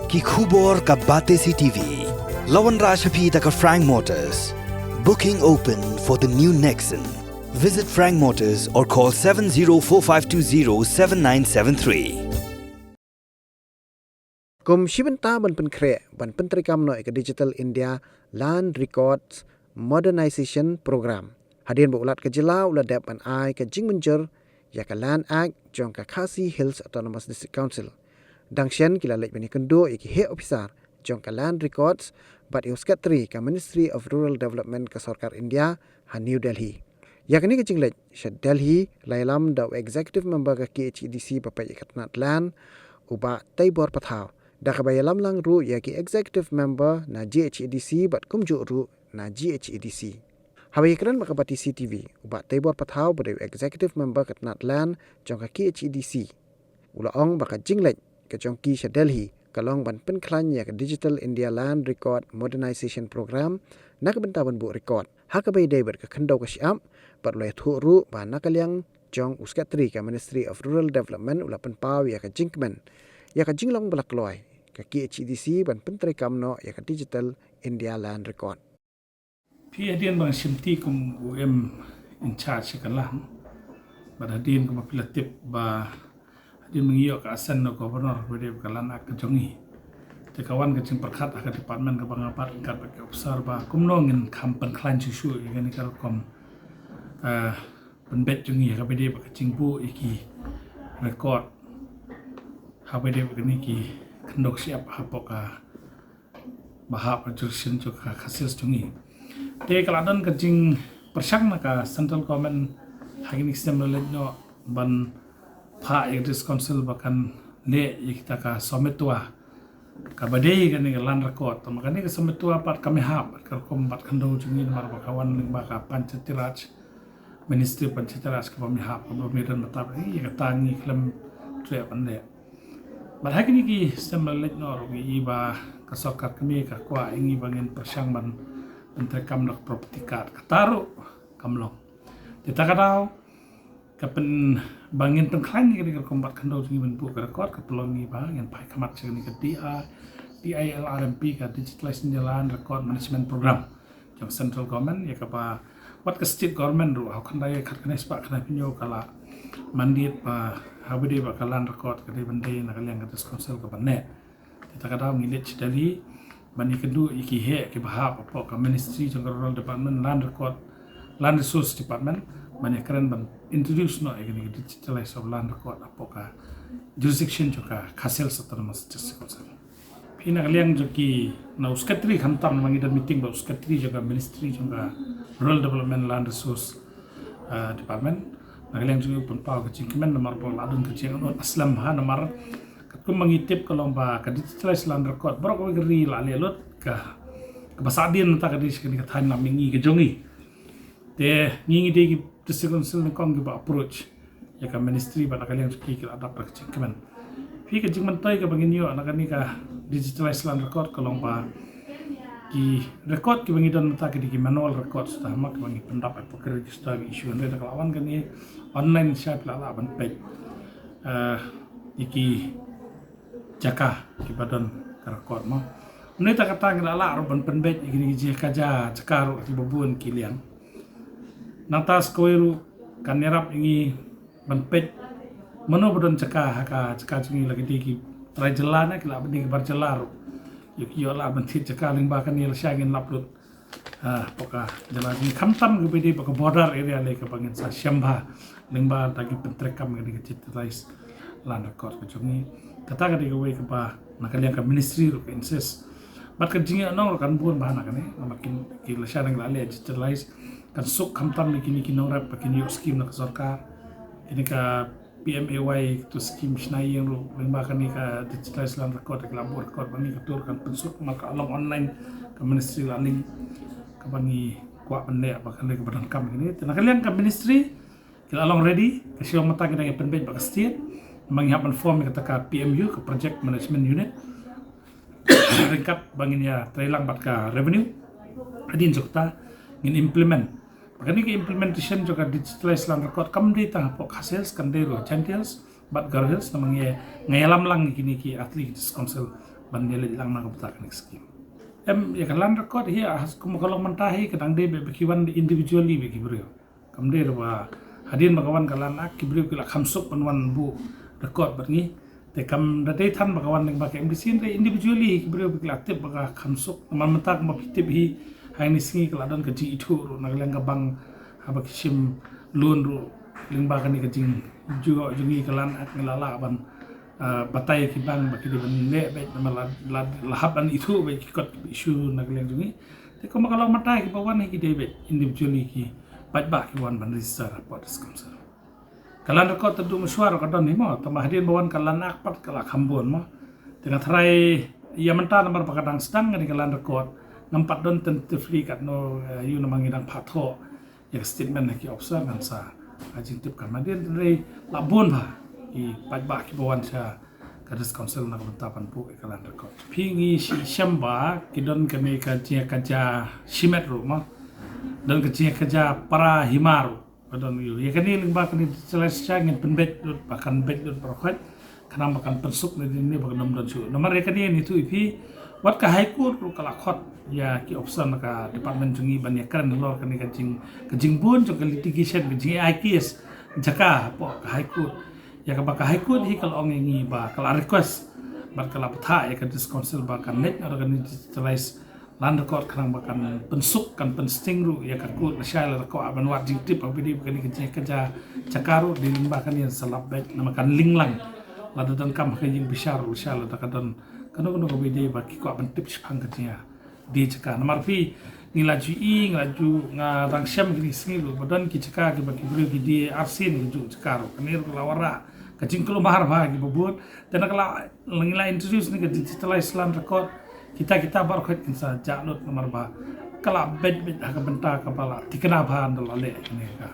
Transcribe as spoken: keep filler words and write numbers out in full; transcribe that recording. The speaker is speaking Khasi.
Ki khubor ka Batesi T V. La wanrah sha phi da ka Frank Motors. Booking open for the new Nexon. Visit Frank Motors or call seven zero four five two zero seven nine seven three. Kum shi bynta ban pynkhreh ban pyntreikam noh ïa ka Digital India Land Records Modernization Program, hadien ba u Lat ka jylla u la dep ban ai ka jingmynjur ïa ka Land Act jong ka Khasi Hills Autonomous District Council. Dang shen ki la leit ban ïakynduh ïa ki heh ophisar jong ka Land Records bad ïa u Secretary ka Ministry of Rural Development ka Sorkar India ha New Delhi. Ïa kane ka jingleit sha Delhi la ïalam da u Executive Member ka K H A D C ba peit ïa ka tnat Land, u Bah Teibor Pathaw, da kaba ïalam lang ruh ïa ki Executive Member na G H A D C bad kumjuh ruh na G H A D C. Haba ïakren bad ka Batesi T V, u Bah Teibor Pathaw ba dei u Executive Member ka tnat Land jong ka K H A D C, u la ong ba ka jingleit ka jong ki sha Delhi ka long ban pynkhlaiñ ïa ka Digital India Land Record Modernization Program na ka bynta ban buh record ha kaba ïadei bad ka khyndew ka shyiap, bad u la ïathuh ruh ba na ka liang jong u Secretary ka Ministry of Rural Development u la pynpaw ïa ka jingkmen ïa ka jinglong ba la kloi ka K H A D C ban pyntreikam noh ïa ka Digital India Land Record. Phi hadien ba nga shimti kum u M in charge ka Land, bad hadien kumba phi la tip ba hadien ba ngi ïoh ka assent na Governor ba dei ka Land Act ka jong ngi, te ka wan ka jingpyrkhat ha ka department kaba nga bat ryngkat bad ki ophisar ba kumno ngin kham pynkhlaiñ shuh shuh ïa kane ka rukom, eh, pynbeit jong ngi ha kaba dei bad ka jingbuh ïa ki record ha kaba dei bad kine ki khyndew shyiap hapoh ka ba hap ka jurisdiction jong ka Khasi Hills jong ngi. Te ka la don ka jingpyrshang na ka Central Government ha kine ki snem la leit noh ban phah ïa ka District Council ba kan leh ïa kita ka sometwa kaba dei kane ka Land Record. Tangba kane ka sometwa pat kam hap bad ka rukom bad khyndew jong ngi namar ba ka wan lyngba ka Panchayati Raj, Ministry Panchayati Raj kaba ïahap, kaba ïadei bad ïa kata ngi khlem treh ban leh. Bad ha kine ki snem la leit noh ruh ngi i ba ka sorkar kmie ka kwah ïa ngi ba ngin pyrshang ban pyntreikam da ka property card, kata ruh kam long. Te ta ka daw ka pyn, ba ngin pynkhlaiñ ïa kane ka rukom bad khyndew jong ngi ban buh ka record, ka pynlong ngi ba ngin phai khmat sha kane ka D R, D I L R M P, ka Digitalized India Land Record Management Program jong Central Government, ïa kaba wat ka State Government ruh ha u khyndai khatkhyndai spah khyndai phew hynñiew ka la mandate ba ha kaba dei ba ka Land Record ka dei ban dei na ka liang ka District Council kaba neh. Te ta ka daw ngi leit sha Delhi ban ïakynduh ïa ki heh kiba hap hapoh ka Ministry jong ka Rural Development, Land Record, Land Resource Department ban ïakren ban introduce noh ïa kane ka Digitalized of Land Record hapoh ka jurisdiction jong ka Khasi Hills Autonomous District Council. Phi, na ka liang jong ki, na u Secretary khamtam, namar ngi don meeting bad u Secretary jong ka Ministry jong ka Rural Development, Land Resource, ah, Department. Na ka liang jong u pynpaw ka jingkmen namar ba la don ka jingangnud slem ha, namar katkum ba ngi tip ka long ba ka Digitalized Land Record baroh kawei ka ri la leh lut, ka, kaba sah dien mynta ka dei sha kane ka thaiñ lam mihngi ka jong ngi. Te ngi, ngi dei ki District Council nyngkong kiba approach ïa ka Ministry bad na ka liang jong ki ki la dap da ka jingkmen. Phi, ka jingmyntoi kaba ngin ïoh na kane ka Digitalized Land Record ka long ba ki record kiba ngi don mynta ki dei ki manual records, te ha ma kiba ngi pyndap hapoh ka register, ngi issue, hynrei da ka la wan kane online, shai phi la lah ban peit, eh, ïa ki jaka kiba don ka record mo. Mynta kata ngi la lah ruh ban pynbeit ïa kine ki jaka, jaka ruh kiba bun ki liang. Nangta sa kawei ruh kan ïarap ïa ngi ban peit mano ba don jaka ha ka jaka jong ngi, la ki dei ki trai jylla ne ki lah ban dei ki bar jylla ruh. Ïoh, ïoh lah ban thied jaka lyngba kane, lashai ngin lap lut, ah, hapoh ka jylla jong ngi, khamtam kaba dei bad ka border area lei kaba ngin sa shem bha lyngba da ki pyntreikam kane ka Digitalized Land Record ka jong ngi. Kata ka dei kawei kaba na ka liang ka Ministry ruh ka insist. Bad ka jingïohnong ruh kan bun bha na kane, namar ki, ki lashai ngi la leh digitalize, kan suk khamtam ïa kine ki nongrep ba kin ïoh skim na ka sorkar. Kine ka P M A Y, tu skim shna ïing ruh lyngba kane ka Digitalized Land Record, ka la buh record ba ngi, ka tur kan pynsuk, namar ka long online, ka Ministry la link, kaba ngi kwah ban leh ba ka leh kaba donkam kine. Te na ka liang ka Ministry ki la long ready, ka shu mynta ki dang ïa pynbeit bad ka State, namar ngi hap ban form ïa kata ka P M U, ka Project Management Unit, ryngkat ba ngin ïa trei lang bad ka Revenue. Hadien jong kata ngin implement. Ba kane ka implementation jong ka Digitalized Land Record kam dei tang hapoh Khasi Hills, kan dei ruh ha Jaintia Hills, Bad Garo Hills namar nga ïalam lang ïa kine ki Athletics Council ban ïaleit lang na ka bynta kane ka skim. Em, ïa ka land record hi, ah, kumba ka long mynta hi ka dang dei beit ba ki wan individually beit ki briew. Kam dei ruh ba hadien ba ka wan ka Land Act ki briew ki la kham suk ban wan buh record bad ngi. Te kam da dei than ba ka wan lyngba ka M D C, hynrei individually ki briew ki la tip ba ka kham suk. Namar mynta kumba phi tip hi, ha kine ki sngi ka la don ka jingithuh ruh na ka liang ka bank, haba ki shim loan ruh lyngba kane ka jingjuh jong ngi ka Land Act, ngi la lah ban, ah, batai ki bank ba ki dei ban leh beit, namar la, la, la hap ban ithuh beit ki kot issue na ka liang jong ngi. Te kumba ka long mynta kiba wan hi ki dei beit individually ki paidbah ki wan ban register hapoh District Council. Ka land record te duh mynshuwa ruh ka don hi mo, tangba hadien ba wan ka Land Act pat ka la kham bun mo. Te nga tharai ïa mynta namar ba ka dang sdang kane ka land record, ngam pat don tentatively katno, eh, ïa u namar ngi dang phah thoh ïa ka statement na ki officer, ngan sa ai jingtip katba hadien, hynrei la bun bha ki paidbah kiba wan sha ka District Council na ka bynta ban buh ïa ka land record. Phi, ngi shem ba ki don kane ka jingïakajia shimet ruh mo, don ka jingïakajia para hima ruh. Ba don ïa kane lyngba kane digitalization ngin pynbeit lut, ba kan beit lut baroh khoit, khnang ba kan pynsuk ne ne ba kan ym don shuh. Namar ïa kane ngi ïathuh ïa phi, wat ka High Court ruh ka la khot ïa ki officer na ka department jong ngi ban ïakren halor kane ka jing, ka jingbun jong ka litigation, ka jingïa case jaka hapoh ka High Court. Ïa kaba ka High Court hi ka la ong ïa ngi ba ka la request bad ka la bthah ïa ka District Council ba kan leit noh da kane digitalize land record khnang ba kan pynsuk, kan pynsting ruh ïa ka court lashai lada ka kwah ban wad jingtip ha kaba ïadei bad kane ka jingïakajia jaka ruh. Dei lyngba kane sa lap beit namar kan link lang, lada donkam ha ka ïing bishar ruh lashai lada ka don kano kano kaba ïadei ba ki kwah ban tip shaphang ka jingïadie jaka. Namar phi, ngi la ju i, ngi la ju, nga dang shem kine ki sngi ruh ba don ki jaka kiba ki briew ki die arsien ki juh jaka ruh. Kane ruh ka la wanrah ka jingkulmar bha ha kiba bun. Te na ka la, ngi la introduce ne ka digitalized land record, kita kita baroh khoit kin sa jah lut namar ba ka la beit beit ha ka bynta kaba la thikna bha ynda la leh kane ka